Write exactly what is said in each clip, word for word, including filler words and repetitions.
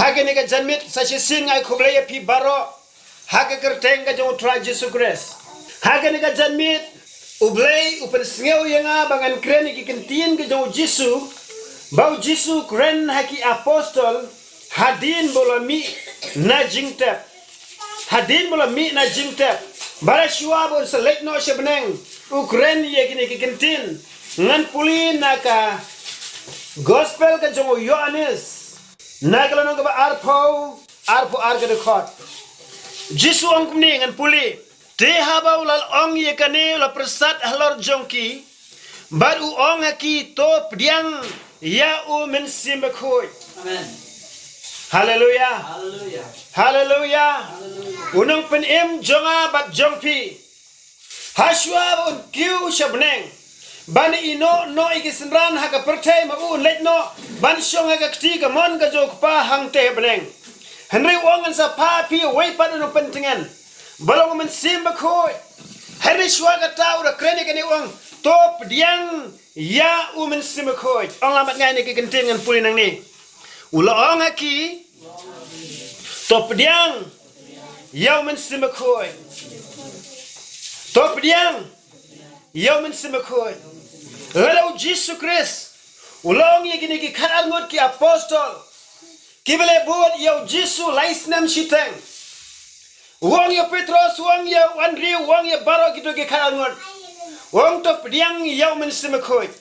Ha kane ka janmiet sa shisien nga ai khublei ïa phi baroh ha ka kyrteng ka jong U Trai Jisu Khrist. Ha kane ka janmiet U Blei u pynsngew ïa nga ba ngan kren ïa ki ktien ka jong U Jisu, ba U Jisu u kren ha ki apostol hadien ba u la mih na jingtep. Hadien ba u la mih na jingtep, ba la shuwa ba un sa leit noh sha bneng, u kren ïa kine ki ktien. Ngan pule na ka Gospel ka jong u Ïoannis, na ka lynnong kaba arphew, arphew ar ka dkhot. Jisu u ong kumne, ngan pule: Te haba u la ong ïa kane, u la pyrsad halor jong ki, bad u ong ha ki: To pdiang ïa U Mynsiem Bakhuid. Amen. Haleluya. Haleluya. Haleluya. Haleluya. U nongpynim jong nga bad jong phi, ha shuwa ba un kiew sha bneng ban ïehnoh noh ïa ki synran ha ka pyrthei, ma u un leit noh ban shong ha ka kti kamon ka jong U Kpa hangtei ha bneng. Hynrei u ong, ngan sa phah ha phi uwei pat u nongpyntngen, ba long U Mynsiem Bakhuid. Hynrei shuwa kata u da kren ïa kane, u ong: To pdiang ïa U Mynsiem Bakhuid. Ong lang bad nga ïa kine ki ktien, ngan pule nangne. U la ong ha ki: To pdiang ïa U Mynsiem Bakhuid. To pdiang ïa U Mynsiem Bakhuid. Lada U Jisu Khrist u la ong ïa kine ki khatar ngut ki apostol kiba leh bud ïa U Jisu lai snem shiteng, u ong ïa u Petros, u ong ïa u Andrew, u ong ïa baroh kito ki khatar ngut, u ong: To pdiang ïa U Mynsiem Bakhuid.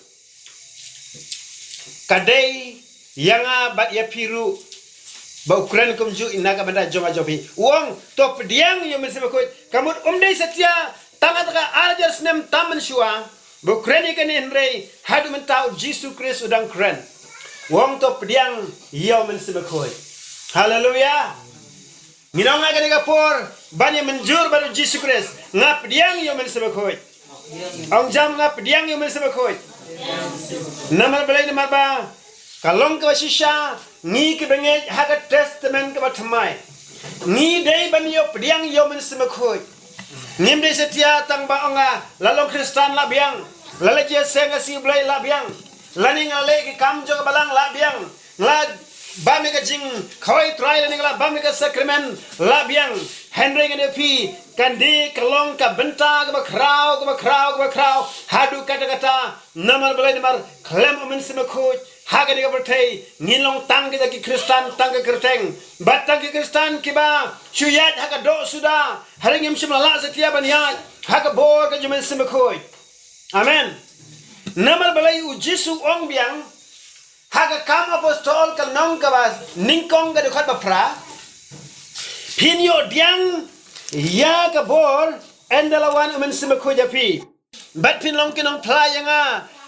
Ka dei ïa nga bad ïa phi ruh ba u kren kumjuh na ka bynta jong nga jong phi. U ong: To pdiang ïa U Mynsiem Bakhuid. Ka mut um dei satia tang ha kata ka ar hajar snem tam mynshuwa ba u kren ïa kane, hynrei haduh mynta U Jisu Khrist u dang kren. U ong: To pdiang ïa U Mynsiem Bakhuid. Haleluya. Ngin ong ha kane ka por ban ïa mynjur bad U Jisu Khrist: Nga pdiang ïa U Mynsiem Bakhuid. Ong jam: Nga pdiang ïa U Mynsiem Bakhuid. Namar balei? Namar ba ka long kaba shisha, ngi kiba ngeit ha ka Testament kaba thymmai, ngi dei ban ïoh pdiang ïa U Mynsiem Bakhuid. Ngim dei satia tang ba ong nga la long Khristan la biang, la leit ïaseng ka sngi U Blei la biang, lane nga leh ki kam jong ka balang la biang, nga la bam ïa ka jingkhawai Trai lane nga la bam ïa ka sakramen la biang. Hynrei ngan ïa phi, kan dei ka long ka bynta kaba khraw, kaba khraw, kaba khraw haduh katta katta. Namar balei? Namar khlem U Mynsiem Bakhuid ha kane ka pyrthei ngin long tang kita ki Khristan tang ka kyrteng, bad tang ki Khristan kiba shu ïaid ha ka doh suda, hynrei ngim shym la lah satia ban ïaid ha ka bor ka jong U Mynsiem Bakhuid. Amen. Namar balei? U Jisu u ong biang ha ka Kam Apostol ka lynnong kaba nyngkong ka dkhot ba phra: Phin ïoh pdiang ïa ka bor ynda la wan U Mynsiem Bakhuid ha phi, bad phin long ki nongphla ïa nga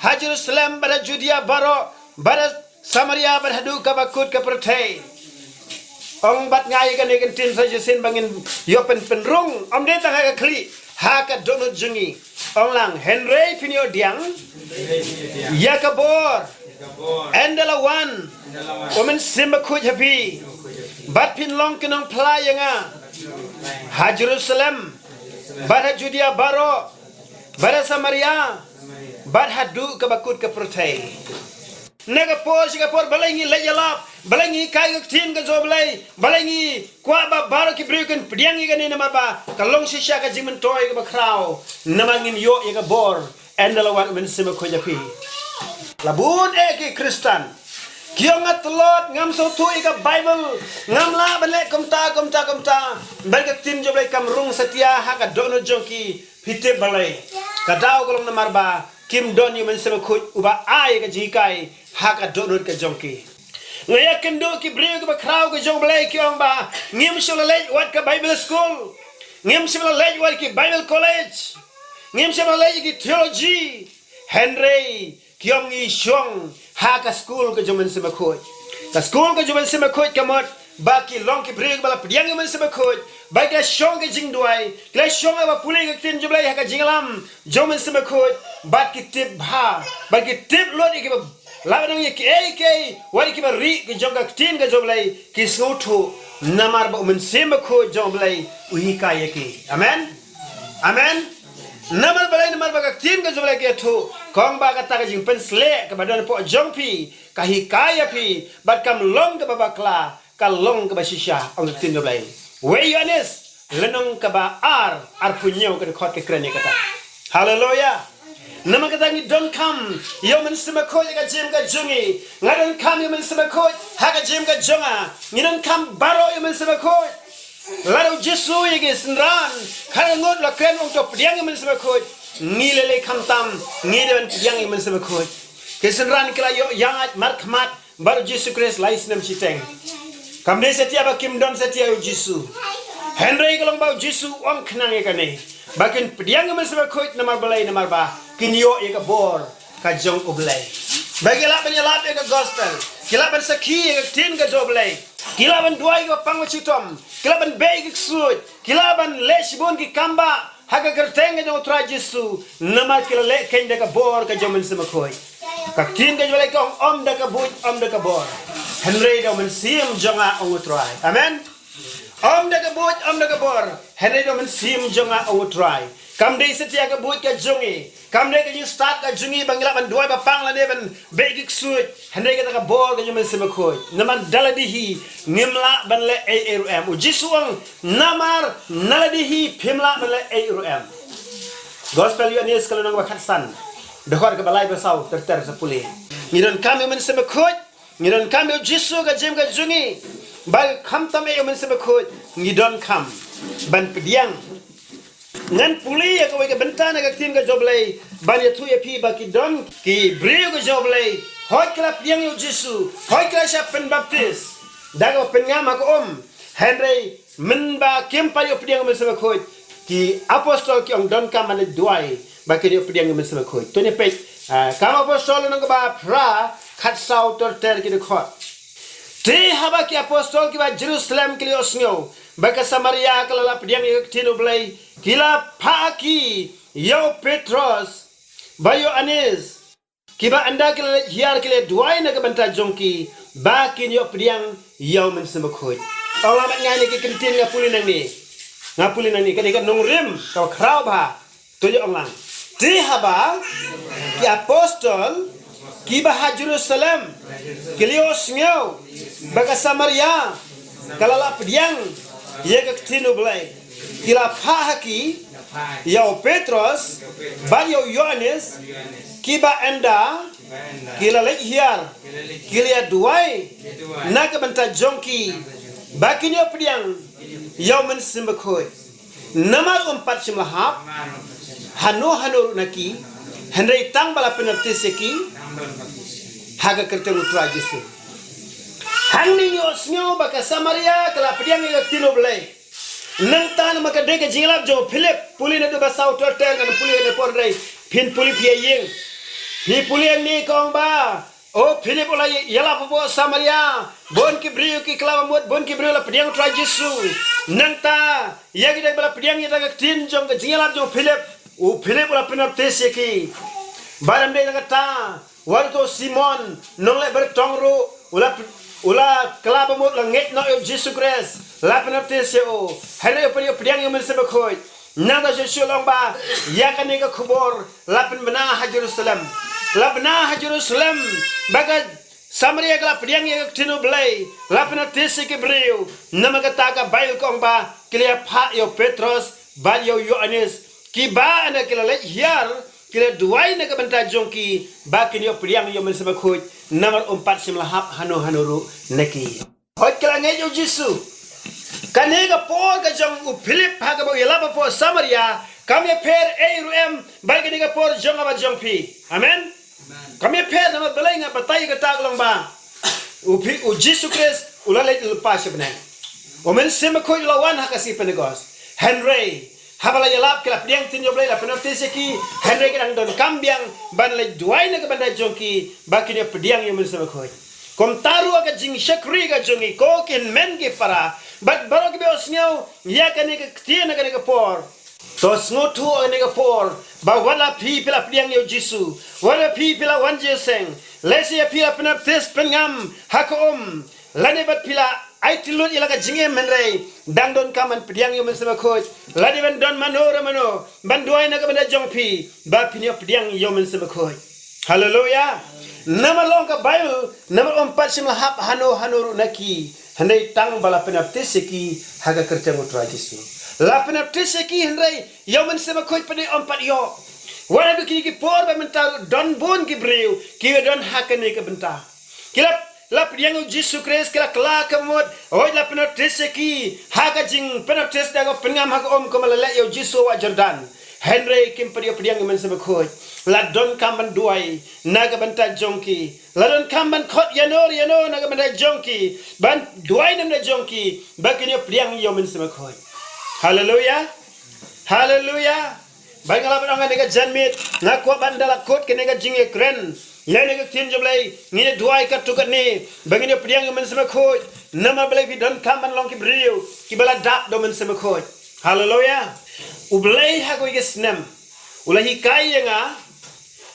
ha Jerusalem, bad ha Judea baroh, bad ha Samaria, bad haduh kaba kut ka pyrthei. Ong bad nga ïa kane ka ktien sa shisien ba ngin ïoh pyn- pynrung, ym dei tang ha ka khlieh, ha ka dohnud jong ngi. Ong lang: Hynrei phin ïoh pdiang ïa ka bor ynda la wan U Mynsiem Bakhuid ha phi, bad phin long ki nongphla ïa nga ha Jerusalem, bad ha Judea baroh, bad ha Samaria, bad haduh kaba kut ka pyrthei. Na ka por sha ka por, balei ngi leit ïalap, balei ngi hikai ka ktien ka jong U Blei, balei ngi kwah ba baroh ki briew kin pdiang ïa kane? Namar ba ka long shisha ka jingmyntoi kaba khraw, namar ngin ïoh ïa ka bor ynda la wan U Mynsiem Bakhuid ha phi. La bun eh ki Khristan ki ong: Nga tlot, ngam sngewthuh ïa ka Baibl, ngam lah ban leh kumta, kumta, kumta. Bad ka ktien jong U Blei kam rung satia ha ka dohnud jong ki. Phi tip balei? Ka daw ka long namar ba kim don ïa U Mynsiem Bakhuid uba ai ka jinghikai ha ka dohnud ka jong ki. Nga ïakynduh ki briew kiba khraw ka jong U Blei, ki ong ba ngim shym la leit wat ka Bible school, ngim shym la leit wat ki Bible college, ngim shym la leit ki theology. Hynrei ki ong ngi shong ha ka skul ka jong U Mynsiem Bakhuid. Ka skul ka jong U Mynsiem Bakhuid ka mut ba ki long ki briew ba la pdiang ïa U Mynsiem Bakhuid, ba ki la shong ka jingduwai, ki la shong ba pule ka ktien jong U Blei ha ka jingïalam jong U Mynsiem Bakhuid, bad ki tip bha, bad ki tip lut ïa kiba lah ban ong ïa kiei kiei, wat ïa kiba rieh ka jong ka ktien ka jong U Blei ki sngewthuh, namar ba U Mynsiem Bakhuid jong U Blei u hikai ïa ki. Amen. Amen. Namar balei? Namar ba ka ktien ka jong U Blei ka ïathuh, ka ong ba kata ka jingpynsleh kaba don hapoh jong phi ka hikai ïa phi, bad kam long kaba bakla ka long kaba shisha, ong ka ktien ka Blei. Wei Ïoannis, lynnong kaba ar, arphew hynñiew ka dkhot ka kren ïa kata. Haleluya. Namar kata ngi donkam ïa u Mynsiem Bakhuid ha ka jingim ka jong ngi. Nga donkam ïa u Mynsiem Bakhuid ha ka jingim ka jong nga. Ngi donkam baroh ïa u Mynsiem Bakhuid. Lada u Jisu ïa ki synran ha ka ngut la kren ong to pdiang ïa u Mynsiem Bakhuid, ngi lei lei khamtam ngi dei ban pdiang ïa u Mynsiem Bakhuid. Ki synran ki la ïoh ïaid markhmat bad u Jisu Khrist lai snem shiteng. Kam dei satia ba kim don satia ïa u Jisu. Hynrei ka long ba u Jisu u ong khnang ïa kane, ba kin pdiang ïa u Mynsiem Bakhuid. Namar balei? Namar ba kin ïoh ïa ka bor ka jong u Blei. Ba ki lah ban ïalap ïa ka gospel, ki lah ban sakhi ïa ka ktien ka jong u Blei, ki lah ban duwai ïa ka pang ba shitom, ki lah ban beh ïa ka ksuid, ki lah ban leh shibun ki kam ba ha ka kyrteng ka jong u Trai Jisu, namar ki la leh keiñ da ka bor ka jong u Mynsiem Bakhuid. Ka ktien ka jong u Blei ka ong, ym da ka buit, ym da ka bor, hynrei da u Mynsiem jong nga, ong u Trai. Amen. Ym da ka buit, ym da ka bor, hynrei da u Mynsiem jong nga, ong u Trai. Kam dei satia ka buit ka jong ngi, kam dei ka jingstad ka jong ngi ba ngi lah ban duwai ba pang lane ban beh ïa ka ksuid, hynrei kata ka bor ka jong u Mynsiem Bakhuid. Namar da lade hi ngim lah ban leh ei ei ruh em. U Jisu u ong, namar na lade hi phim lah ban leh ei ruh em. Gospel Ïoannis ka lynnong ba khatsan, dkhot kaba lai ba saw, ter ter sa pule. Ngi donkam ïa u Mynsiem Bakhuid, ngi donkam ïa u Jisu ha ka jingim ka jong ngi. Ba khamtam ïa u Mynsiem Bakhuid ngi donkam ban pdiang. Ngan pule ïa kawei ka bynta na ka ktien ka jong u Blei ban ïathuh ïa phi ba ki don ki briew ka jong u Blei, hooid ki la pdiang ïa u Jisu, hooid ki la shah pynbaptis da kaba pynngam ha ka um, hynrei mynba kim pat ïoh pdiang ïa u Mynsiem Bakhuid, ki apostol ki ong donkam ban leit duwai ba kin ïoh pdiang ïa u Mynsiem Bakhuid. To ngin peit, ah, Kam Apostol lynnong kaba phra, khatsaw ter ter ki dkhot. Te haba ki apostol kiba Jerusalem ki la ïohsngew ba ka Samaria ka la lah pdiang ïa ka ktien u Blei, ki la phah ha ki ïa u Petros bad Ïoannis, kiba ynda ki la leit hiar ki la duwai na ka bynta jong ki ba kin ïoh pdiang ïa u Mynsiem Bakhuid. Ong lang bad nga ïa kine ki kyntien, nga pule nangne. Nga pule nangne, ka dei ka nongrim kaba khraw bha. To ïa ong lang. Te haba ki apostol kiba ha Jerusalem ki la ïohsngew ba ka Samaria ka la lah pdiang ïa ka ktien u Blei, ki la phah ha ki ïa u Petros bad ïa u Ïoannis, kiba ynda ki la leit hiar ki la duwai na ka bynta jong ki ba kin ïoh pdiang ïa u Mynsiem Bakhuid. Namar um pat shym la hap hano hano ruh na ki, hynrei tang ba la pynbaptis ïa ki ha ka kyrteng u Trai Jisu. Hangne ngi ïohsngew ba ka Samaria ka la pdiang ïa ka ktien u Blei. Nangta namar ka dei ka jingïalap jong u Philip, pule naduh ba saw ter ter, ngan pule ha kane por hynrei phin pule phi ïa ïeng. Phi pule hangne ka ong ba u Philip u la ïalap hapoh Samaria, bun ki briew ki kylla ba mut, bun ki briew la pdiang u Trai Jisu. Nangta ïa ki dei ba la pdiang ïa ka ktien jong ka jingïalap jong u Philip, u Philip u la pynbaptis ïa ki. Bad ym dei tang kata, wat uto u Simon nongleh byrtong ruh u la, u la kylla ba mut, la ngeit noh ïa u Jisu Khrist, la pynbaptis ïa u. Hynrei u pat ïoh pdiang ïa u Mynsiem Bakhuid. Nangta shuh shuh la ong ba ïa kane ka khubor la pynbna ha Jerusalem. La bna ha Jerusalem ba ka Samaria ka la pdiang ïa ka ktien u Blei, la pynbaptis ïa ki briew. Namar kata ka Baibl ka ong ba ki la ïa phah ïa u Petros bad ïa u Ïoannis, kiba ynda ki la leit hiar ki la duwai na ka bynta jong ki ba kin ïoh pdiang ïa u Mynsiem Bakhuid, namar um pat shym la hap hano hano ruh na ki. Hooid ki la ngeit ïa u Jisu. Kane ka por ka jong u Philip ha kaba u ïalap hapoh Samaria kam ïapher ei ruh em bad kane ka por jong nga bad jong phi. Amen. Kam ïapher, namar balei nga batai ïa kata ka long ba u Phi-, u Jisu Khrist u la leit lypa sha bneng. U Mynsiem Bakhuid u la wan ha ka sngi Pentekost. Hynrei haba la ïalap ki la pdiang ktien jong u Blei, la pynbaptis ïa ki, hynrei ki dang donkam biang ban leit duwai na ka bynta jong ki ba kin ïoh pdiang ïa u Mynsiem Bakhuid. Kumta ruh ha ka jingshakri ka jong ngi ko ki hynmen ki para bad baroh kiba ïohsngew ïa kane ka ktien ha kane ka por. To sngewthuh ha kane ka por ba wat la phi phi la pdiang ïa u Jisu, wat la phi phi la wan jingïaseng, lehse ïa phi la pynbaptis pynngam ha ka um, lane bad phi la aiti lut ïa la ka jingim, hynrei dang donkam ban pdiang ïa u Mynsiem Bakhuid. La dei ban don mano re mano ban duwai na ka bynta jong phi ba phin ïoh pdiang ïa u Mynsiem Bakhuid. Haleluya. Namar la ong ka Baibl, namar ym pat shym la hap hano hano ruh na ki, hynrei tang ba la pynbaptis ïa ki ha ka kyrteng u Trai Jisu. La pynbaptis ïa ki hynrei ïa u Mynsiem Bakhuid pat de ym pat ïoh. Wat haduh kine ki por ba mynta ruh don bun ki briew kiba don ha kane ka bynta. Ki la, la pdiang ïa u Jisu Khrist, ki la kylla ka mut, hooid la pynbaptis ïa ki ha ka jingpynbaptis da ka pynngam ha ka um kumba la leh ïa u Jisu ha Jordan. Hynrei kim pat ïoh pdiang ïa u Mynsiem Bakhuid. La donkam ban duwai na ka bynta jong ki. La donkam ban khot ïano ïano na ka bynta jong ki, ban duwai na ka bynta jong ki, ba kin ïoh pdiang ïa u Mynsiem Bakhuid. Haleluya. Haleluya. Ba nga la ban ong ha kane ka janmiet, nga kwah ban da la kut kane ka jingïakren ïa kane ka ktien jong U Blei, ngin ïa duwai katto katne ba ngin ïoh pdiang ïa u Mynsiem Bakhuid. Namar balei? Phi donkam ban long ki briew kiba la dap da u Mynsiem Bakhuid. Haleluya. U Blei ha kawei ka snem u la hikai ïa nga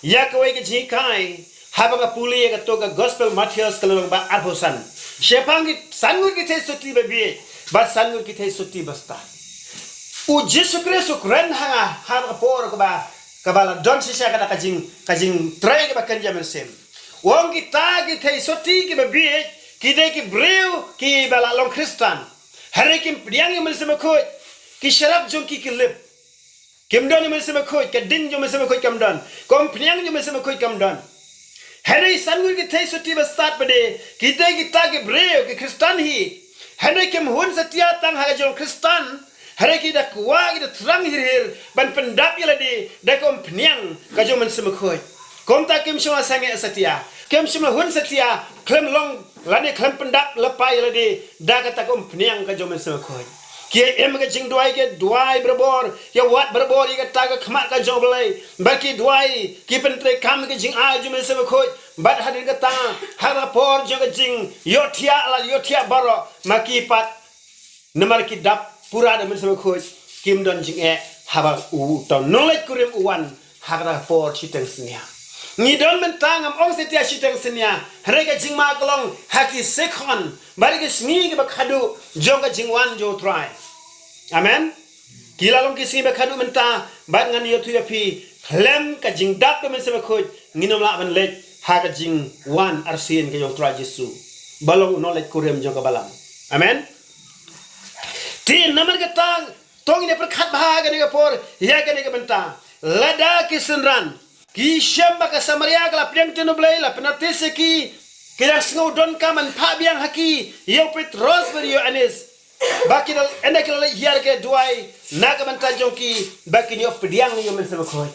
ïa kawei ka jinghikai haba nga pule ïa kato ka Gospel Mathaios ka lynnong ba arphew san. Shaphang ki san ngut ki theisotti ba bieit bad san ngut ki theisotti ba stad. U Jisu Khrist u kren ha nga ha ka por kaba, kaba la don shisha kata ka jing, ka jingtrei kaba kynja mynsiem. U ong kita ki theisotti kiba bieit ki dei ki briew kiba la long Khristan. Hynrei kim pdiang ïa u Mynsiem Bakhuid, ki sharap jong ki ki lip. Kim don ïa u Mynsiem Bakhuid, ka ding jong u Mynsiem Bakhuid kam don. Ka umphniang jong u Mynsiem Bakhuid kam don. Hynrei san ngut ki theisotti ba stad pat de, ki dei kita ki briew, ki Khristan hi. Hynrei kim hun satia tang ha ka jinglong Khristan. Hynrei ki da kwah, ki da thrang hir hir ban pyndap ïa lade da ka umphniang ka jong u Mynsiem Bakhuid. Kumta kim shym la sangeh satia, kim shym la hun satia khlem long lane khlem pyndap lypa ïa lade da kata ka umphniang ka jong u Mynsiem Bakhuid. Ki ïa im ka jingduwai, ki duwai barabor, ki ïa wad barabor ïa kata ka khmat ka jong U Blei. Bad ki duwai, ki pyntreikam ïa ka jingai jong u Mynsiem Bakhuid. Bad hadien kata, ha ka por jong ka jingïohthiah, la ïohthiah baroh, ma ki pat, namar ki dap pura da u Mynsiem Bakhuid, kim don jingeh haba uto u nongleit kurim u wan ha kata ka por shiteng synñia. Ngi don mynta, ngam ong satia shiteng synñia, hynrei ka jingma ka long ha ki sekon bad ki sngi kiba khadduh jong ka jingwan jong u Trai. Amen. Ki la long ki sngi ba khadduh mynta, bad ngan ïathuh ïa phi, khlem ka jingdap da u Mynsiem Bakhuid ngin ym lah ban leit ha ka jingwan arsien ka jong u Trai Jisu, ba long u nongleit kurim jong ka balang. Amen. Te namar kata, to ngin ïa pyrkhat bha ha kane ka por ïa kane ka bynta. Lada ki synran ki shem ba ka Samaria ka la pdiang ktien U Blei, la pynbaptis ïa ki, ki dang sngew donkam ban phah biang ha ki ïa u Petros bad ïa u Ïoannis, ba ki da, ynda ki la leit hiar, ki duwai na ka bynta jong ki ba kin ïoh pdiang ïa u Mynsiem Bakhuid.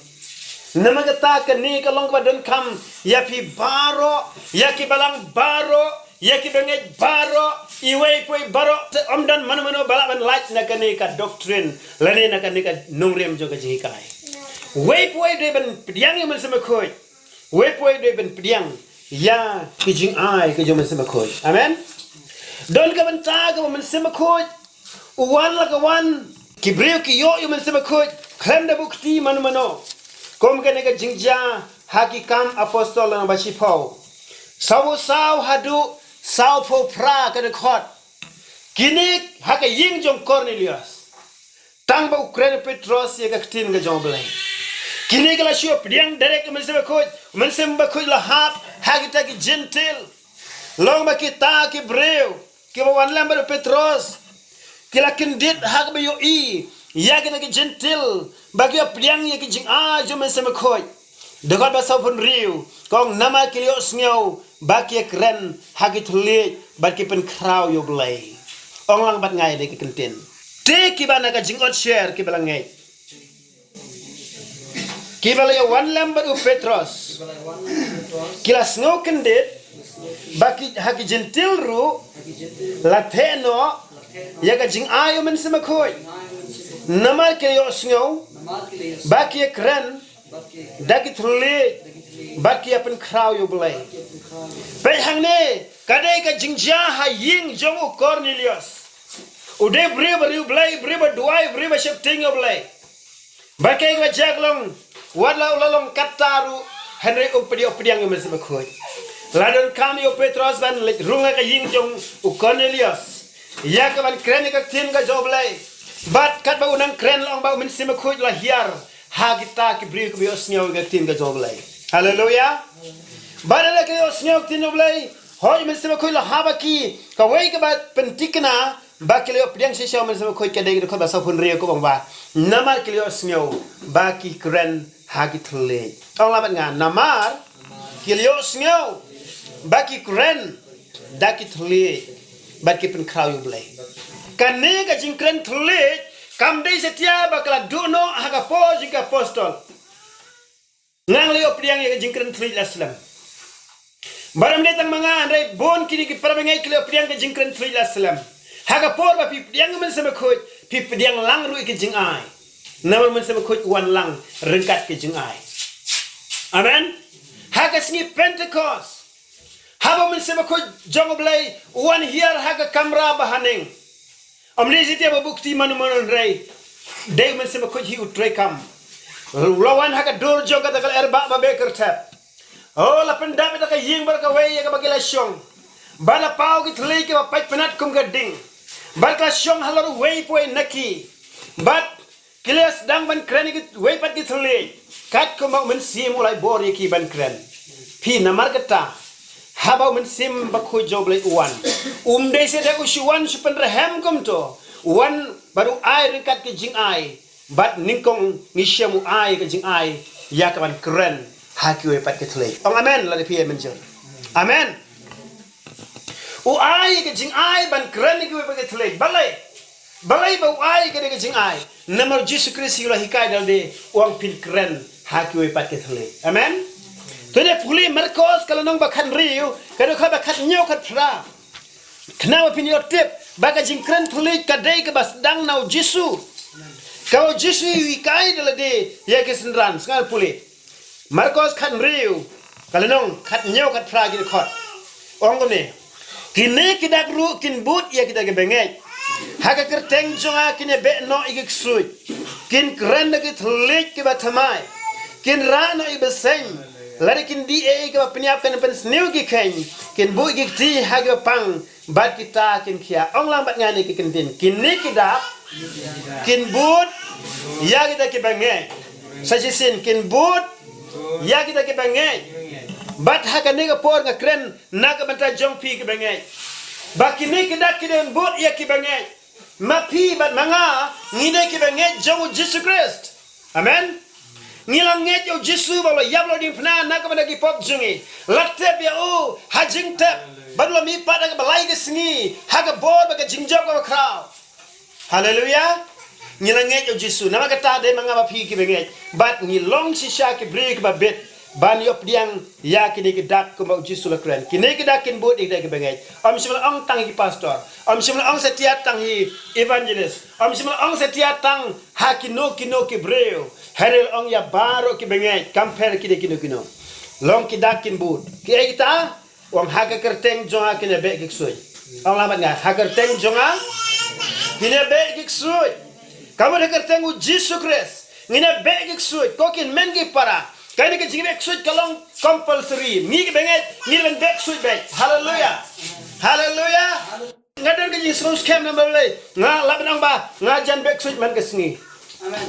Namar kata kane ka long kaba donkam ïa phi baroh, ïa ki balang baroh, ïa ki bangeit baroh, iwei pa iwei baroh. Te ym don mano mano ba lah ban lait na kane ka doctrine lane na kane ka nongrim jong ka jinghikai. Uwei pa uwei dei ban pdiang ïa u Mynsiem Bakhuid. Uwei pa uwei dei ban pdiang ïa ki jingai ka jong u Mynsiem Bakhuid. Amen. Don ka bynta kaba u Mynsiem Bakhuid u wan la ka wan, ki briew ki ïoh ïa u Mynsiem Bakhuid khlem da buh kti mano mano. Kum kane ka jingjia ha Ki Kam Apostol lynnong ba shiphew, sawphew saw haduh sawphew phra ka dkhot. Kine ha ka ïing jong u Kornelios. Tang ba u kren u Petros ïa ka ktien ka jong U Blei, kine ki la shu pdiang direct ïa u Mynsiem Bakhuid. U Mynsiem Bakhuid la hap ha kita ki Jentil. Long ba kita ki briew kiba wan lem bad u Petros ki la kyndit ha kaba ïohi ïa kita ki Jentil ba ki ïa pdiang ïa ki jingai jong u Mynsiem Bakhuid. Dkhot ba sawphew hynriew ka ong, namar ki la ïohsngew ba ki ïa kren ha ki thylliej bad ki pynkhraw ïa U Blei. Ong lang bad nga ïa dei ka kyntien. Te kiba na ka jingot sher kiba la ngeit, kiba la ïa wan lem bad u Petros, ki la sngew kyndit ba ki, ha ki Jentil ruh la theh noh ïa ka jingai u Mynsiem Bakhuid. Namar ki la ïohsngew ba ki ïa kren da ki thylliej bad ki ïa pynkhraw ïa U Blei. Peit hangne, ka dei ka jingjia ha ïing jong u Kornelios. U dei briew ba riewblei, briew ba duwai, briew ba sheptieng ïa U Blei. Ba kaei kaba jia ka long, wat la u la long katta ruh, hynrei um pdiang, pdiang ïa u Mynsiem Bakhuid. La donkam ïa u Petros ban leit rung ha ka ïing jong u Kornelios ïa ka ban kren ïa ka ktien ka jong U Blei. Bad katba u nang kren la ong ba u Mynsiem Bakhuid la hiar ha kita ki briew kiba ïohsngew ïa ka ktien ka jong U Blei. Haleluya. Bad lada ki la ïohsngew ktien U Blei, hooid, Mynsiem Bakhuid la hap ha ki, kawei kaba pynthikna ba ki la ïoh pdiang shisha Mynsiem Bakhuid ka dei ka dkhot ba sawphew hynriew, ka ong ba namar ki la ïohsngew ba ki kren ha ki thylliej. Ong lang bad nga, namar ki la ïohsngew ba ki kren da ki thylliej bad ki pynkhraw ïa U Blei. Kane ka jingkren thylliej kam dei satia ba ka la duh noh ha ka por jong ki apostol. Nga la ïoh pdiang ïa ka jingkren thylliej la slem. Bad ym dei tang ma nga, hynrei bun kine ki para bangeit ki la ïoh pdiang ka jingkren thylliej la slem. Ha ka por ba phi pdiang ïa u Mynsiem Bakhuid, phi pdiang lang ruh ïa ka jingai. Namar u Mynsiem Bakhuid u wan lang ryngkat ka jingai. Amen. Ha ka sngi Pentecost, haba u Mynsiem Bakhuid jong U Blei u wan hiar ha ka kamra bahaneng. Ym dei satia ba buh kti mano mano, hynrei dei u Mynsiem Bakhuid hi u treikam. U la wan ha ka dur jong kata ka lyer ba, ba beh kyrthep. Oh, la pyndap ïa ka ïing baroh kawei ïa kaba ki la shong. Bad la paw ki thylliej kiba pait pynat kum ka ding. Bad ki la shong halor uwei pa uwei na ki. Bad ki la sdang ban kren ïa kiwei pat ki thylliej, katkum ba u Mynsiem u la bor ïa ki ban kren. Phi, namar kata, haba u Mynsiem Bakhuid jong U Blei u wan, um dei shisha u shu wan shu pynrhem kumto. U wan bad u ai ryngkat ka jingai. Bad nyngkong ngi shem u ai ka jingai ïa ka ban kren ha kiwei pat ki thylliej. Ong amen lada phi ïa mynjur. Amen. U ai ka jingai ban kren ïa kiwei pat ki thylliej. Balei? Balei ba u ai kane ka jingai? Namar u Jisu Khrist hi u la hikai da lade, u ong phin kren ha kiwei pat ki thylliej. Amen. To ngin pule Markos ka lynnong ba khathynriew, ka dkhot ba khathynñiew khatphra. Khnang ba phin ïoh tip ba ka jingkren thylliej ka dei kaba sdang na u Jisu. Kaba u Jisu u hikai da lade ïa ki synran. Sngap pule. Markos khathynriew, ka lynnong khathynñiew khatphra, ki dkhot. Ong kumne. Kine ki dak ruh kin bud ïa kita kiba ngeit. Ha ka kyrteng jong nga kin ïabeh noh ïa ki ksuid. Kin kren da ki thylliej kiba thymmai. Kin rah noh ïa ki bseiñ. Lada kin dih ei ei kiba pynïap kan pynsniew ïa ki kheiñ. Kin buh ïa ki kti ha kiba pang. Bad kita kin khia. Ong lang bad nga kine ki kyntien. Kine ki dak kin bud ïa kita kiba ngeit. Sa shisien, kin bud ïa kita kiba ngeit. Bad ha kane ka por nga kren na ka bynta jong phi kiba ngeit. Ba kine ki dak kin bud ïa kiba ngeit. Ma phi bad ma nga ngi dei kiba ngeit jong u Jisu Khrist. Amen. Ngi la ngeit ïa u Jisu ba u la ïap la diengphna na ka bynta ki pop jong ngi. La tep ïa u ha jingtep. Bad u la mihpat ha kaba lai ka sngi ha ka bor bad ka jingjop kaba khraw. Haleluia. Ngi la ngeit ïa u Jisu. Namar kata dei ma nga bad phi kiba ngeit. Bad ngi long shisha ki briew kiba bit ban ïoh pdiang ïa kine ki dak kumba u Jisu u la kren. Kine ki dak kin bud ïa kita kiba ngeit. Ym shym la ong tang ïa ki pastor. Ym shym la ong satia tang ïa ki evangelist. Ym shym la ong satia tang ha kino kino ki briew. Hynrei la ong ïa baroh kiba ngeit. Kam pher ki dei kino kino. Long ki dak kin bud. Kiei kita? Ong ha ka kyrteng jong nga kin ïabeh ki ksuid. Ong lang bad nga, ha ka kyrteng jong nga kin ïabeh ki ksuid. Ka mut ha ka kyrteng u Jisu Khrist ngin ïabeh ki ksuid. Ko kin men ki para, kane ka jingbeh ksuid ka long compulsory. Ngi kiba ngeit ngi dei ban beh ksuid beit. Haleluia. Haleluia. Nga don ka jingsngewskhem namar balei? Nga lah ban ong ba nga jan beh ksuid man ka sngi.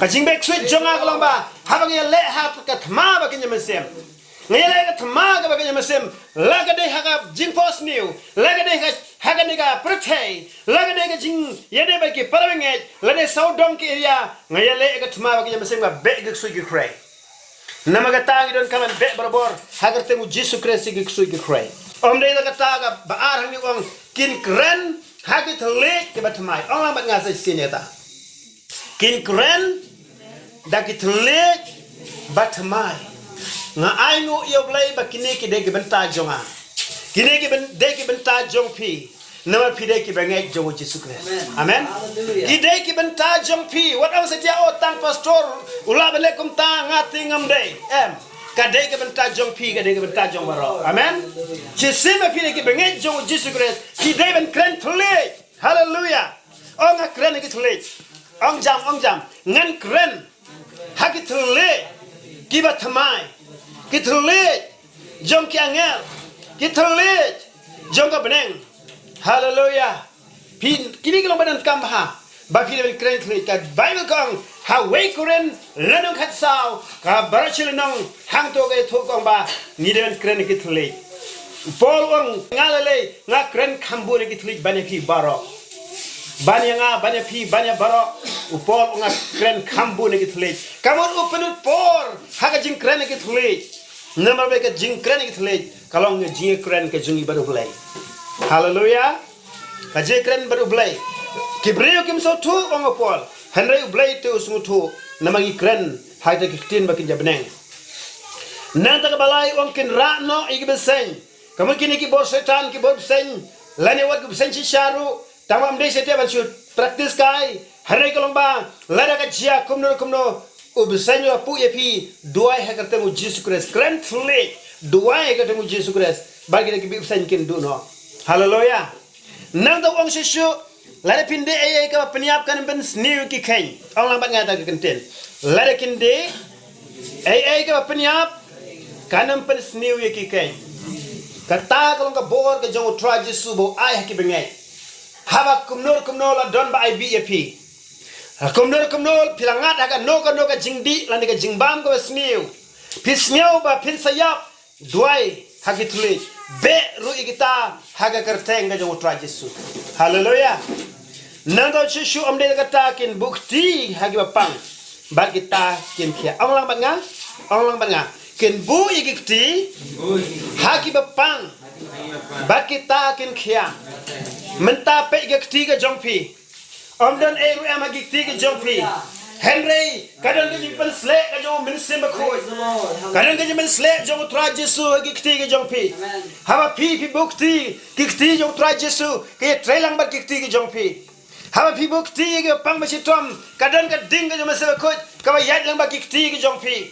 Ka jingbeh ksuid jong nga ka long ba haba nga ïaleh ha ka thma ba kin ïa mynsiem, nga ïaleh ha ka thma kaba kin ïa mynsiem, la ka dei ha ka jingphohsniew, la ka dei ha, ha kane ka pyrthei, la ka dei ka jingïadei bad ki para bangeit, la dei sawdong ki area, nga ïaleh ha ka thma ba kin ïa mynsiem, nga beh ki ksuid ki khrei. Namar kata ngi donkam ban beh barabor ha ka kyrteng u Jisu Khrist ïa ki ksuid ki khrei. Ym dei da kata, kaba ar hangne u ong kin kren ha ki thylliej kiba thymmai. Ong lang bad nga sa shisien ïa kata. Kin kren da ki thylliej ba thymmai. Nga ainguh ïa U Blei ba kine ki dei ki bynta jong nga. Kine ki byn-, dei ki bynta jong phi. Namar phi dei kiba ngeit jong u Jisu Khrist. Amen. Amen. Hallelujah. Ki dei ki bynta jong phi. Wat ong satia, oh, tang pastor u lah ban leh kumta, nga te ngam dei. Em. Ka dei ki bynta jong phi, ka dei ki bynta jong baroh. Amen. Hallelujah. Shisien ma phi dei kiba ngeit jong u Jisu Khrist, phi dei ban kren thylliej. Hallelujah. Ong nga kren ki thylliej. Ong jam, ong jam. Ngan kren ha ki thylliej kiba thymmai, ki thylliej jong ki angel, ki thylliej jong ka bneng. Haleluia. Phi, kine ki long ba donkam bha. Ba phi dei ban kren ki thylliej, ka Baibl ka ong ha wei Korinth lynnong khatsaw ka baroh shi lynnong, hangto ka ïathuh ka ong ba ngi dei ban kren ki thylliej. U Paul u ong, nga lei lei nga kren kham bun ïa ki thylliej ban ïa phi baroh. Ban ïa nga, ban ïa phi, ban ïa baroh. U Paul u ong nga kren kham bun ïa ki thylliej. Ka mut u pynlut por ha ka jingkren ïa ki thylliej. Namar ba ka jingkren ïa ki thylliej ka long ka jingkren ka jong ngi bad U Blei. Haleluya. Ka jingkren bad U Blei. Ki briew kim sngewthuh, ong u Paul, hynrei U Blei te u sngewthuh. Namar ngi kren ha kita ki ktien ba kin ïa bneng. Nangta kaba lai u ong kin rah noh ïa ki bseiñ. Ka mut kine ki bor Soitan, ki bor bseiñ, lane wat ki bseiñ shisha ruh, tang ba ym dei shisha ban shu practice kai. Hynrei ka long ba lada ka jia kumno kumno, u bseiñ u la puh ïa phi, duwai ha ka kyrteng u Jisu Khrist. Kren thylliej, duwai ha ka kyrteng u Jisu Khrist, ba kita ki bor bseiñ kin duh noh. Haleluya. Nangta u ong shuh shuh, lada phin die ei ei kaba pynïap, kan ym pynsniew ïa ki kheiñ. Ong lang bad nga ïa kata ka kyntien. Lada kin die ei ei kaba pynïap, kan ym pynsniew ïa ki kheiñ. Kata ka long ka bor ka jong U Trai Jisu ba u ai ha ki bangeit. Haba kumno kumno la don ba ai bih ïa phi, ha kumno kumno phi la ngat ha kano kano ka jingdih lane ka jingbam kaba sniew, phi sngew ba phin sa ïap, duwai ha ki thylliej. Beh ruh ïa kita ha ka kyrteng ka jong U Trai Jisu. Haleluya. Nangta shuh shuh, ym dei kata, kin buh kti ha kiba pang, bad kita kin khia. Ong lang bad nga, ong lang bad nga. Kin buh ïa ki kti ha kiba pang, bad kita kin khia. Mynta peit ïa ki kti ka jong phi. Ym don ei ruh em ha ki kti ki jong phi. Hynrei ka don ka jingpynsleh ka jong U Mynsiem Bakhuid. Ka don ka jingpynsleh jong U Trai Jisu ha ki kti ki jong phi. Haba phi, phi buh kti, ki kti jong U Trai Jisu ki ïatrei lang bad ki kti ki jong phi. Haba phi buh kti ïa kiba pang ba shitom, ka don ka ding ka jong U Mynsiem Bakhuid kaba ïaid lang bad ki kti ki jong phi.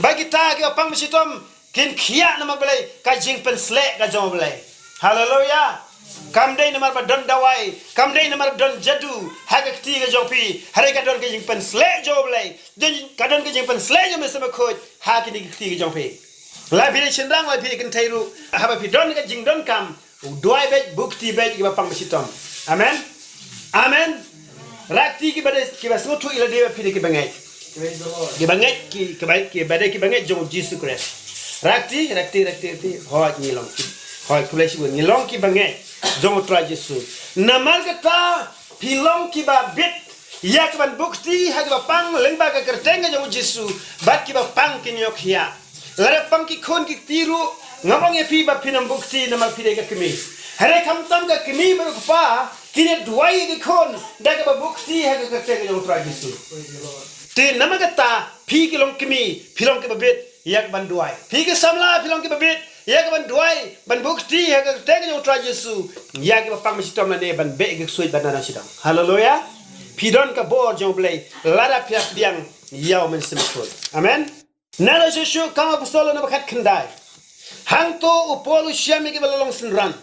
Ba kita kiba pang ba shitom kin khia namar balei? Ka jingpynsleh ka jong U Blei. Haleluya. Kam dei namar ba don dawai, kam dei namar don jadu ha ka kti ka jong phi. Hynrei ka don ka jingpynsleh jong U Blei. Don, ka don ka jingpynsleh jong U Mynsiem Bakhuid ha kine ki kti ki jong phi. La phi dei shynrang, la phi dei kynthei ruh, haba phi don ka jingdonkam, duwai beit, buh kti beit ïa kiba pang ba shitom. Amen. Amen. Rah kti kiba dei, kiba sngewthuh ïa lade ba phi dei ki bangeit. Praise the Lord. Ki bangeit, ki, kiba, kiba dei ki bangeit jong U Jisu Khrist. Rah kti, rah kti, rah kti, rah kti. Hooid, ngi long ki. Hooid, khublei shibun, ngi long ki bangeit jong U Trai Jisu. Namar kata phi long kiba bit ïa kaban buh kti ha kiba pang lyngba ka kyrteng ka jong U Jisu, bad kiba pang kin ïoh khia. Lada pang ki khun ki kti ruh, ngam ong ïa phi ba phin ym buh kti namar phi dei ka kmie. Hynrei khamtam ka kmie bad u kpa kin ïa duwai ïa ki khun da kaba buh kti ha ka kyrteng ka jong U Trai Jisu. Te namar kata, phi ki long kmie, phi long kiba bit ïa kaban duwai. Phi ki samla, phi long kiba bit ïa kaban duwai, ban buh kti ha ka kyrteng ka jong U Trai Jisu ïa kiba pang ba shitom, lane ban beh ïa ki ksuid ba na nang sdang. Haleluya. Phi don ka bor jong U Blei lada phi la pdiang ïa U Mynsiem Bakhuid. Amen. Nangta shuh shuh, Kam Apostol lynnong ba khatkhyndai. Hangto u Paul u shem ïa kiba la long synran.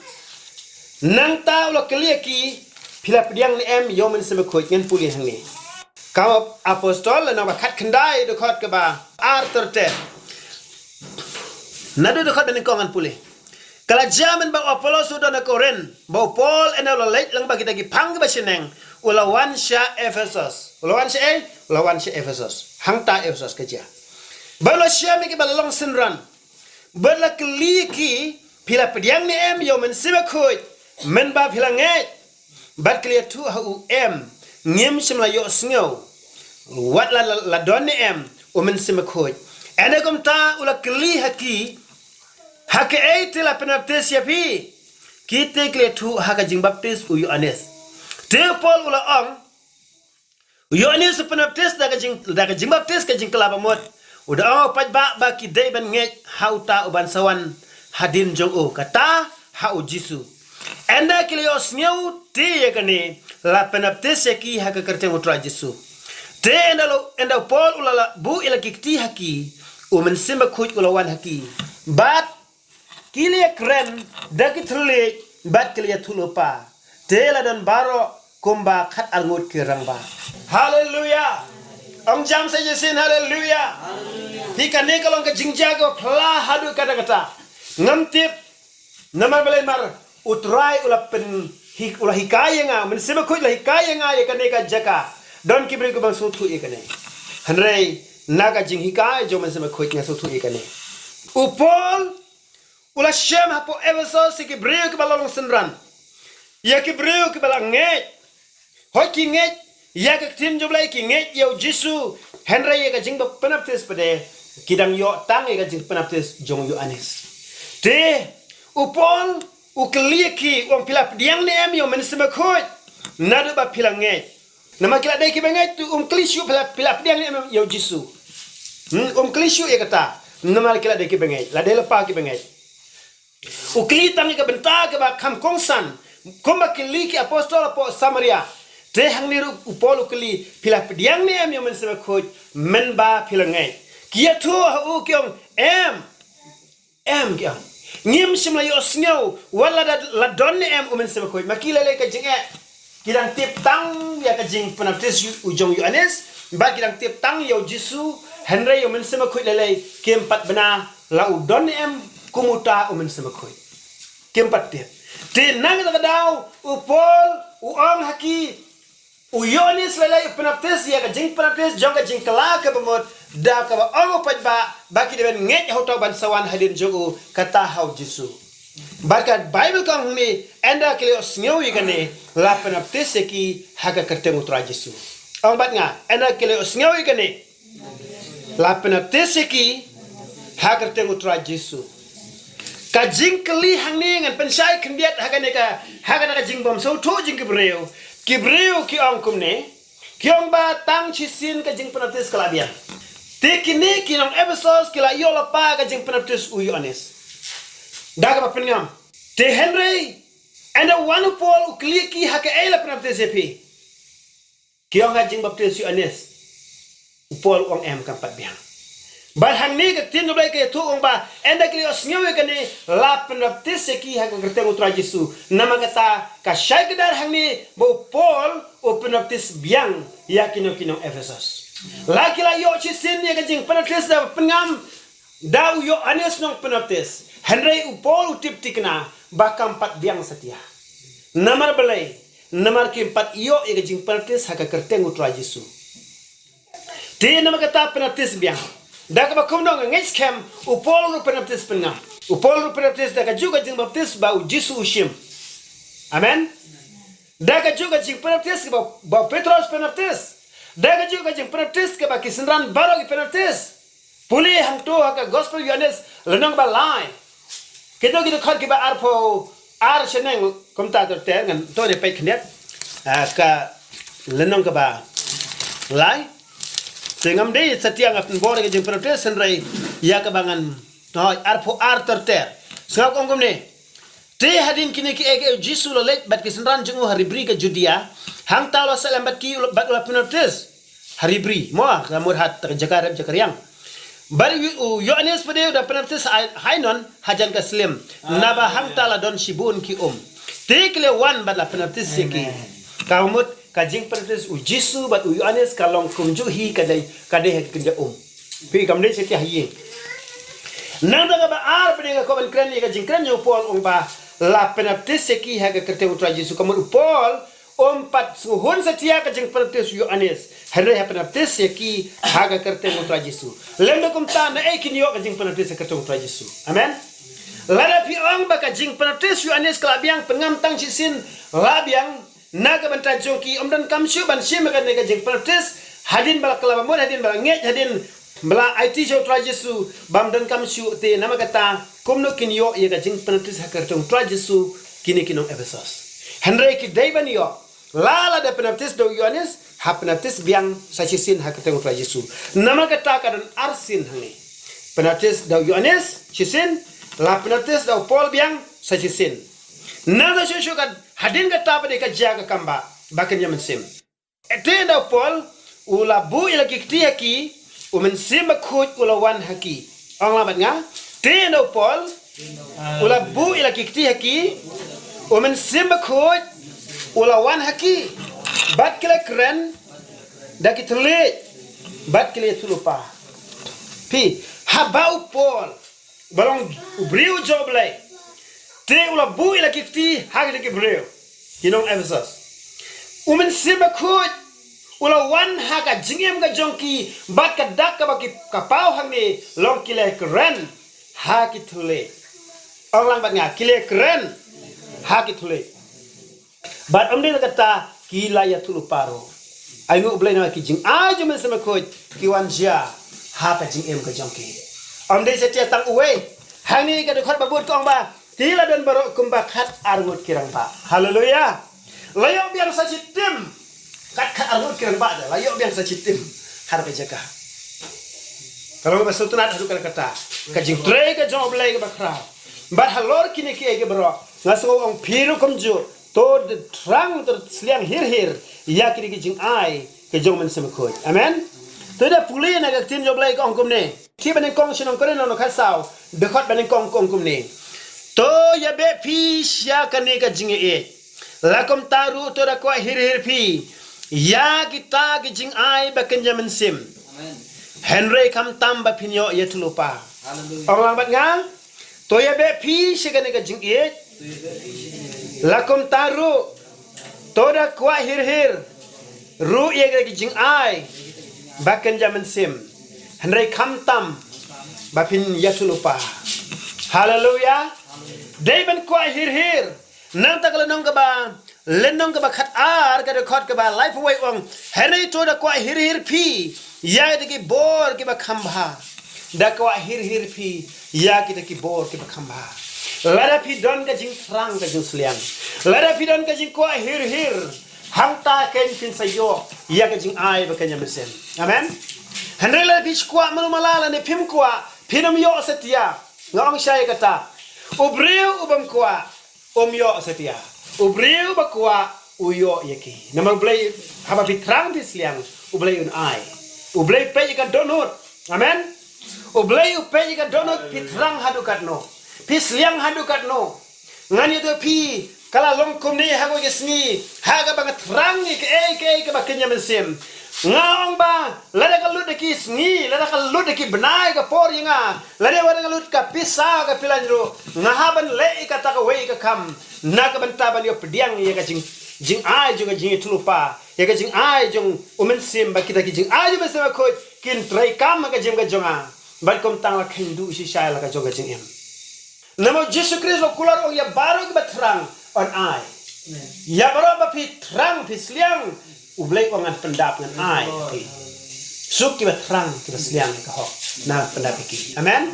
Nangta u la kylli ïa ki, phi la pdiang ne em ïa U Mynsiem Bakhuid? Ngan pule hangne. Kam Apostol lynnong ba khatkhyndai, dkhot kaba ar ter ter. Naduh dkhot ba nyngkong ngan pule. Ka la jia mynba u Apollos u don ha Korinth, ba u Paul, ynda u la leit lyngba kita ki phang kiba shaneng, u la wan sha Ephesus. U la wan sha ei? U la wan sha Ephesus. Hangta Ephesus ka jia. Bad u la shem ïa kiba la long synran, bad u la kylli ïa ki, phi la pdiang ne em ïa U Mynsiem Bakhuid mynba phi la ngeit? Bad ki la ïathuh ha u, em, ngim shym la ïohsngew. Wat la, la, la don ne em U Mynsiem Bakhuid. Ynda kumta u la kylli ha ki, ha kaei te la pynbaptis ïa phi? Ki te ki la ïathuh, ha ka jingbaptis u Ïoannis. Te u Paul u la ong, u Ïoannis u pynbaptis da ka jing, da ka jingbaptis ka jingkylla bamut. U da ong ha u paidbah ba ki dei ban ngeit ha uta uban sa wan hadien jong u, kata ha u Jisu. Ynda ki la ïohsngew te ïa kane, la pynbaptis ïa ki ha ka kyrteng U Trai Jisu. Te ynda la, ynda u Paul u la, la buh ïa la ki kti ha ki, U Mynsiem Bakhuid u la wan ha ki. Bad ki la ïakren da ki thylliej bad ki la ïathuhlypa. Te la don baroh kumba khatar ngut ki rangbah. Haleluya. Ong jam sa shisien, haleluya. Hi, kane ka long ka jingjia kaba phylla haduh katta katta. Ngam tip namar balei, namar U Trai u la pyn, hi-, u la hikai ïa nga, Mynsiem Bakhuid la hikai ïa nga ïa kane ka jaka. Don ki briew ki bym sngewthuh ïa kane. Hynrei na ka jinghikai jong Mynsiem Bakhuid nga sngewthuh ïa kane. U Paul u la shem hapoh Ephesos ïa ki briew kiba la long synran. Ïa ki briew kiba la ngeit. Hooid ki ngeit ïa ka ktien jong U Blei, ki ngeit ïa u Jisu, hynrei ïa ka jingpynbaptis pat de ki dang ïoh tang ïa ka jingpynbaptis jong u Ïoannis. Te u Paul u kylli ki, u ong, phi la pdiang ne em ïa u Mynsiem Bakhuid naduh ba phi la ngeit? Namar ki la dei kiba ngeit, te um kylli shuh phi la, phi la pdiang ne em ïa u Jisu. Hmm, um kylli shuh ïa kata. Namar ki la dei kiba ngeit, la dei lypa kiba ngeit. U kylli tang ïa ka bynta kaba kham kongsan, kumba kylli ki apostol hapoh Samaria. Te hangne ruh u Paul u kylli, phi la pdiang ne em ïa u Mynsiem Bakhuid mynba phi la ngeit? Ki ïathuh ha u, ki ong, em. Em, ki ong. Ngim shym la ïohsngew wat la da, la don ne em u Mynsiem Bakhuid. Ma ki lei lei ka jingeh, ki dang tip tang ïa ka jingpynbaptis u jong u Ïoannis, bad ki dang tip tang ïa u Jisu, hynrei ïa u Mynsiem Bakhuid lei lei kim pat bna, la u don ne em kum uta u Mynsiem Bakhuid. Kim pat tip. Te na kata ka daw u Paul u ong ha ki, u Ïoannis lei lei u pynbaptis ïa ka jingpynbaptis jong ka jingkylla kaba mut, da kaba ong u paidbah ba ki dei ban ngeit ha uta uban sa wan hadien jong u, kata ha u Jisu. Bad ka Baibl ka ong hangne, ynda ki la ïohsngew ïa kane, la pynbaptis ïa ki ha ka kyrteng u Trai Jisu. Ong bad nga, ynda ki la ïohsngew ïa kane, la pynbaptis ïa ki ha ka kyrteng u Trai Jisu. Ka jingkylli hangne ngan pynshai khyndiat ha kane ka, ha kane ka jingbymsngewthuh jong ki briew. Ki briew ki ong kumne, ki ong ba tang shisien ka jingpynbaptis ka la biang. Te kine ki nong Ephesos ki la ïoh lypa ka jingpynbaptis u Ïoannis. Da kaba pynngam. Te hynrei, ynda wan u Paul u kylli ki, ha kaei la pynbaptis ïa phi? Ki ong ha jingbaptis u Ïoannis. U Paul u ong em, kam pat biang. Bad hangne ka ktien U Blei ka ïathuh, u ong ba ynda ki la ïohsngew ïa kane, la pynbaptis ïa ki ha ka kyrteng u Trai Jisu. Namar kata ka shai kdar hangne ba u Paul u pynbaptis biang ïa kino kino Ephesos. La ki la ïoh shisien ïa ka jingpynbaptis da pynngam da u Ïoannis nongpynbaptis. Hynrei u Paul u tip thikna ba kam pat biang satia. Namar balei? Namar kim pat ïoh ïa ka jingpynbaptis ha ka kyrteng u Trai Jisu. Te namar kata pynbaptis biang. Da kaba kumno nga ngeit skhem, u Paul ruh pynbaptis pynngam. U Paul ruh pynbaptis da kajuh ka jingbaptis ba u Jisu u shim. Amen. Da kajuh ka jingpynbaptis ba, ba u Petros pynbaptis. Da kajuh ka jingpynbaptis kaba ki synran baroh ki pynbaptis. Pule hangto ha ka Gospel Ïoannis lynnong ba lai. Kito kito khot kiba arphew ar shaneng kumta ter ter, ngan to ne peit khyndiat. Ah, ka lynnong kaba lai. Te ngam dei satia nga pynbor ka jingpynbaptis, hynrei ïa kaba ngan, hooid, arphew ar ter ter. Sngap ong kumne. Te hadien kine kiei kiei u Jisu u la leit bad ki synran jong u ha ri bri ka Judia. Hangta u la sahlem bad ki, u la, bad u la pynbaptis ha ri bri. Mo, ka mut ha ka jaka rep jaka riang. Bad u, u Ïoannis pat de u da pynbaptis ha, ha Ainon hajan ka Salim. Naba hangta la don shibun ki um. Te ki la wan bad la pynbaptis ïa ki. Amen. Ka mut ka jingpynbaptis u Jisu bad u Ïoannis ka long kumjuh hi, ka dei, ka dei ha ki kynja um. Phi, kam dei sha ki ha ïing. Nangta kaba ar pat de nga kwah ban kren ïa ka jingkren jong u Paul, u ong ba la pynbaptis ïa ki ha ka kyrteng u Trai Jisu. Ka mut u Paul um pat sngewhun satia ka jingpynbaptis u Ïoannis. Hynrei ha pynbaptis ïa ki ha ka kyrteng u Trai Jisu. Lem da kumta naei kin ïoh ka jingpynbaptis ha ka kyrteng u Trai Jisu? Amen. Lada phi ong ba ka jingpynbaptis u Ïoannis ka la biang, pynngam tang shisien, la biang, na ka bynta jong ki, ym donkam shuh ban shim ïa kane ka jingpynbaptis hadien ba la kylla, ba mut hadien ba la ngeit, hadien ba la aiti sha u Trai Jisu, bym donkam shuh. Te namar kata kumno kin ïoh ïa ka jingpynbaptis ha ka kyrteng u Trai Jisu kine ki nong Ephesos? Hynrei ki dei ban ïoh. La, lada pynbaptis da u Ïoannis, ha pynbaptis biang sa shisien ha ka kyrteng u Trai Jisu. Namar kata ka don arsien hangne. Pynbaptis da u Ïoannis shisien, la pynbaptis da u Paul biang sa shisien. Nangta shuh shuh ka, hadien kata pat de ka jia ka kam ba, ba kin ïa mynsiem. Te ynda u Paul u la buh ïa la ki kti ha ki, u Mynsiem Bakhuid u la wan ha ki. Ong lang bad nga. Te ynda u Paul u la buh ïa la ki kti ha ki, u Mynsiem Bakhuid u la wan ha ki. Bad ki la kren da ki thylliej, bad ki la ïathuhlypa. Phi, haba u Paul ba long u briew jong U Blei, te u la buh ïa la ki kti ha kine ki briew. Ki nong Ephesus. U Mynsiem Bakhuid u la wan ha ka jingim ka jong ki, bad ka dak kaba ki ka paw hangne long ki la kren ha ki thylliej. Ong lang bad nga, ki la kren ha ki thylliej. Bad ym dei tang kata, ki la ïathuhlypa ruh. Ai nguh U Blei namar ki jingai jong U Mynsiem Bakhuid ki wan jia ha ka jingim ka jong ki. Ym dei satia tang uwei. Hangne ka dkhot ba bud ka ong ba ki la don baroh kumba khat arngut ki rangbah. Haleluya. La ïoh biang sa shitim. Kat khat arngut ki rangbah, la ïoh biang sa shitim ha kata ka jaka. Ka long ba sngewtynnat haduh katta katta ka jingtrei ka jong U Blei kaba khraw. Bad halor kine kiei kiei baroh, nga sngew ong phi ruh kumjuh, to da thrang, to da sliang hir hir ïa kine ki jingai ka jong U Mynsiem Bakhuid. Amen. To da pule na ka ktien jong U Blei ka ong kumne. Kti ba nyngkong sha nong Korinth lynnong khatsaw, dkhot ba nyngkong ka ong kumne. To ïabeh phi sha kane ka jingïeit, la kumta ruh to da kwah hir hir phi ïa kita ki jingai ba kynja mynsiem. Amen. Hynrei khamtam ba phin ïoh ïathuhlypa. Haleluya. Ong lang bad nga. To ïabeh phi sha kane ka jingïeit, la kumta ruh to da kwah hir hir ruh ïa ka jingai ba kynja mynsiem. Hynrei khamtam ba phin ïathuhlypa. Haleluya. Dei ban kwah hir hir. Nangta ka lynnong kaba, lynnong kaba khatar, ka dkhot kaba laiphew wei ong. Hynrei to da kwah hir hir phi ïa kita ki bor kiba kham bha. Da kwah hir hir phi ïa kita ki bor kiba kham bha. Lada phi don ka jingthrang ka jingsliang, lada phi don ka jingkwah hir hir, hangta kein phin sa ïoh ïa ka jingai ba kynja mynsiem. Amen. Hynrei lada phi kwah malu mala lane phim kwah, phin ym ïoh satia. Nga ong shai kata. U briew u bym kwah, um ïoh satia. U briew ba kwah u ïoh ïa ki. Namar U Blei, haba phi thrang phi sliang, U Blei un ai. U Blei peit ïa ka dohnud. Amen. U Blei u peit ïa ka dohnud, phi thrang haduh katno, phi sliang haduh katno. Ngan ïathuh phi, ka la long kumne ha kawei ka sngi, ha kaba nga thrang ïa kaei kaei kaba kynja mynsiem. Nga ong ba lada ka lut da ki sngi, lada ka lut da ki bnai ka por ïa nga, lada wat nga lut ka pisa ka pilaiñ ruh, nga hap ban leh ïa kata kawei ka kam na ka bynta ban ïoh pdiang ïa ka jing, jingai jong ka jingïathuhlypa, ïa ka jingai jong U Mynsiem, ba kita ki jingai jong U Mynsiem Bakhuid kin treikam ha ka jingim ka jong nga. Bad kumta nga kheiñ duh shisha ïa la ka jong ka jingim. Namar U Jisu Khrist u la kular, ong ïa baroh kiba thrang yn ai. Ïa baroh ba phi thrang phi sliang, U Blei u ong ngan pyndap, ngan ai ïa phi. Suk kiba thrang kiba sliang ïa ka hok, ngan pyndap ïa ki. Amen.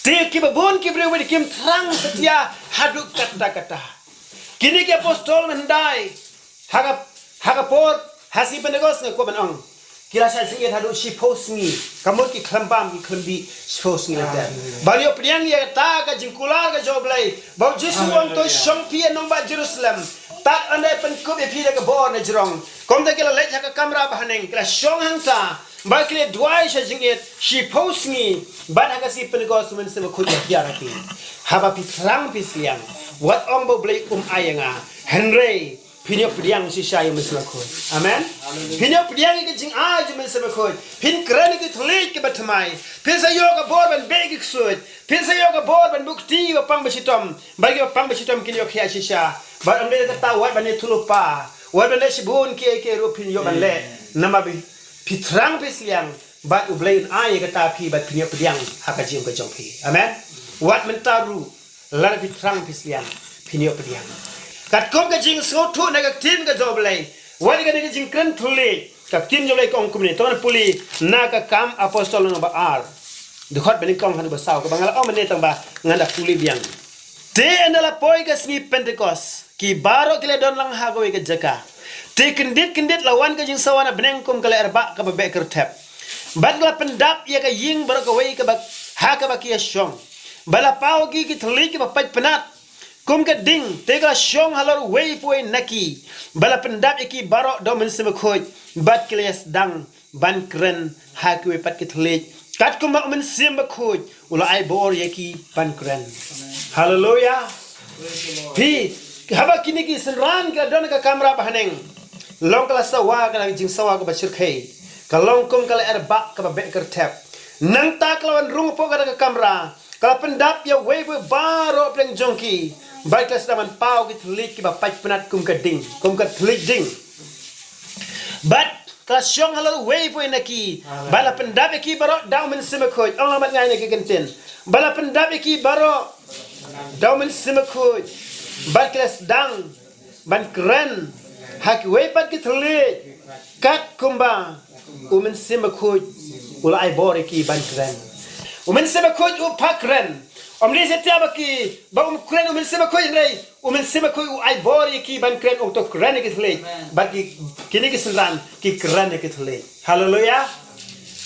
Te kiba bun ki briew ba kim thrang satia haduh katta katta. Kine ki apostol mynhyndai, ha ka, ha ka por ha sngi Pentekost, nga kwah ban ong, ki la shah jingïeit haduh shiphew sngi. Ka mut ki khlem bam ki khlem dih shiphew sngi lynter. Ban ïoh pdiang ïa kata ka jingkular ka jong U Blei, ba U Jisu u ong, to shong phi ha nongbah Jerusalem, tad ynda pynkup ïa phi da ka bor na jrong. Kumta ki la leit ha ka kamra bahaneng, ki la shong hangta, bad ki la duwai shah jingïeit shiphew sngi. Bad ha ka sngi Pentekost U Mynsiem Bakhuid u la hiar ha ki. Haba phi thrang phi sliang, wat ong ba U Blei um ai ïa nga, hynrei phin ïoh pdiang shisha ïa U Mynsiem Bakhuid. Amen. Phin ïoh pdiang ïa ka jingai jong U Mynsiem Bakhuid. Phin kren ïa ki thylliej kiba thymmai. Phin sa ïoh ka bor ban beh ïa ki ksuid. Phin sa ïoh ka bor ban buh kti ïa kiba pang ba shitom. Bad kiba pang ba shitom kin ïoh khiah shisha. Bad ym dei kata, wat ban ïathuhlypa, wat ban leh shibun kiei kiei ruh phin ïoh ban leh. Namar ba phi thrang phi sliang, bad U Blei un ai ïa kata phi, bad phin ïoh pdiang ha ka jingim ka jong phi. Amen. Wat mynta ruh, lada phi thrang phi sliang, phin ïoh pdiang. Katkum ka jingsngewthuh na ka ktien ka jong U Blei, wat ïa kane ka jingkren thylliej, ka ktien jong U Blei ka ong kumne, to ngan pule na ka Kam Apostol lynnong ba ar, dkhot ba nyngkong haduh ba saw, kaba nga la ong mynne tang ba ngan da pule biang. Te ynda la poi ka sngi Pentekost, ki baroh ki la don lang ha kawei ka jaka. Te kyndit kyndit la wan ka jingsawa na bneng kum ka lyer bah kaba beh kyrthep. Bad ka la pyndap ïa ka ïing baroh kawei kaba, ha kaba ki ïashong. Bad la paw ha ki ki thylliej kiba pait pynat kum ka ding, te ka la shong halor uwei pa uwei na ki. Bad la pyndap ïa ki baroh da U Mynsiem Bakhuid, bad ki la ïasdang ban kren ha kiwei pat ki thylliej, katkum ba U Mynsiem Bakhuid u la ai bor ïa ki ban kren. Haleluya. Phi, haba kine ki synran ki la don ha ka kamra bahaneng, long ka la sawa, ka la jingsawa kaba shyrkhei, ka long kum ka lyer bah kaba beh kyrthep. Nangta ka la wan rung hapoh kata ka kamra, Ka la pyndap ïa uwei pa uwei baroh pdeng jong ki. Bad ka la sdang ban paw ki thylliej kiba pait pnat kum ka ding, kum ka thylliej ding. Bad ka la shong halor uwei pa uwei na ki. Bad la pyndap ïa ki baroh da U Mynsiem Bakhuid. Ong lang bad nga ïa kane ka kyntien. Bad la pyndap ïa ki baroh da U Mynsiem Bakhuid. Bad ki la sdang ban kren ha kiwei pat ki thylliej, kat kumba U Mynsiem Bakhuid u la ai bor ïa ki ban kren. U Mynsiem Bakhuid u phah kren. Ym dei satia ba ki, ba um kren U Mynsiem Bakhuid, hynrei U Mynsiem Bakhuid u ai bor ïa ki ban kren, u to kren ïa ki thylliej. Amen. Bad ki, kine ki synran ki kren ïa ki thylliej. Haleluya.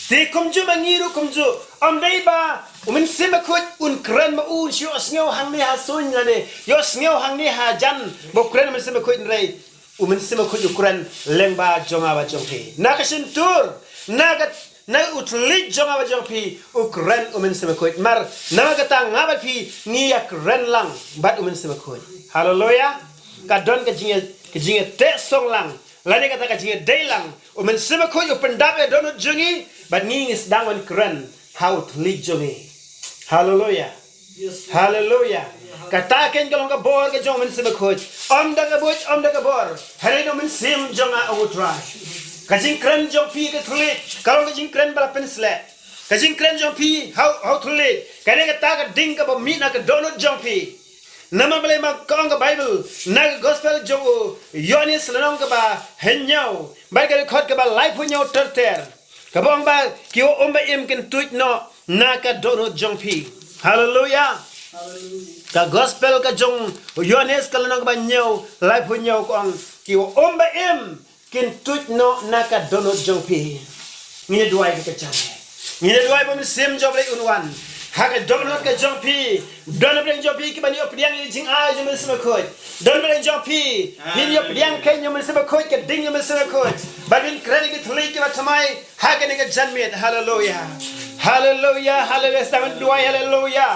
Te kumjuh ma ngi ruh kumjuh. Ym dei ba U Mynsiem Bakhuid un kren ma u, un shu ïohsngew hangne ha suiñ lane ïohsngew hangne hajan ba u kren U Mynsiem Bakhuid, hynrei U Mynsiem Bakhuid u kren lyngba jong nga bad jong phi. Na ka shyntur, na ka, na u thylliej jong nga bad jong phi, u kren U Mynsiem Bakhuid. Namar, namar kata nga bad phi ngi ïa kren lang bad U Mynsiem Bakhuid. Haleluya. Ka don ka jingïa, ka jingïateh song lang. Lane kata ka jingïadei lang. U Mynsiem Bakhuid u pyndap ïa dohnud jong ngi, bad ngi ngi sdang ban kren ha u thylliej jong ngi. Haleluya. Haleluya. Kata keiñ ka long ka bor ka jong U Mynsiem Bakhuid. Ym da ka buit, ym da ka bor. Hynrei da U Mynsiem jong nga, ong U Trai. Ka jingkren jong phi ka thylliej ka long ka jingkren ba la pynsleh. Ka jingkren jong phi ha u, ha u thylliej, kane kata ka ding kaba mih na ka dohnud jong phi. Namar balei? Ma ka ong ka Baibl na ka gospel jong u Ïoannis lynnong kaba hynñiew, bad ka dkhot kaba laiphew hynñiew ter ter, kaba ong ba ki wa um ba im kin tuid noh na ka dohnud jong phi. Haleluya. Ka gospel ka jong u Ïoannis ka lynnong kaba hynñiew, laiphew hynñiew ka ong, ki wa um ba im kin tuid noh na ka dohnud jong phi. Ngin ïa duwai ka kyrteng. Ngin ïa duwai ba U Mynsiem jong U Blei un wan ha ka dohnud ka jong phi. Don na pdeng jong phi kiban ïoh pdiang ïa ka jingai jong U Mynsiem Bakhuid. Don na pdeng jong phi, phin ïoh pdiang keiñ ïa U Mynsiem Bakhuid, ka ding ïa U Mynsiem Bakhuid, ba phin kren ïa ki thylliej kiba thymmai ha kane ka janmiet. Haleluya. Haleluya, haleluya, sdang ban duwai, haleluya.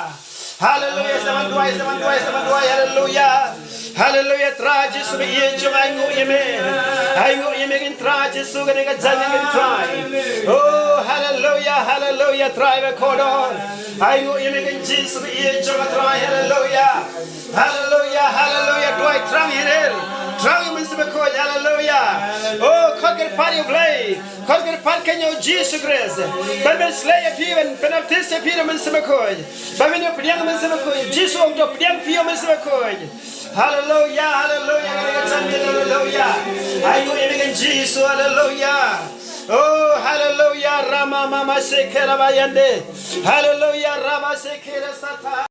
Haleluya, sdang ban duwai, sdang ban duwai, sdang ban duwai, haleluya. Haleluya, Trai Jisu ba ïeit jong nga, ainguh ïa me. Ainguh ïa me keiñ Trai Jisu, kane ka janmiet keiñ Trai. Oh, haleluya, haleluya, Trai ba kordor. Ainguh ïa me keiñ Jisu ba ïeit jong nga Trai, haleluya. Haleluya, haleluya, duwai thrang hi rel. Thrang ïa U Mynsiem Bakhuid, haleluya. Oh, khot kyrpad ïa U Blei. Khot kyrpad keiñ ïa U Jisu Khrist ban pynsleh ïa phi, ban pynbaptis ïa phi da U Mynsiem Bakhuid. Ba phin ïoh pdiang U Mynsiem Bakhuid. Jisu ong to pdiang phi ïa U Mynsiem Bakhuid. Haleluya, haleluya, haleluya, haleluya. Ainguh ïa me keiñ Jisu, haleluya. Oh, haleluya, rama mama sekera bayande. Haleluya, rama sekera sata.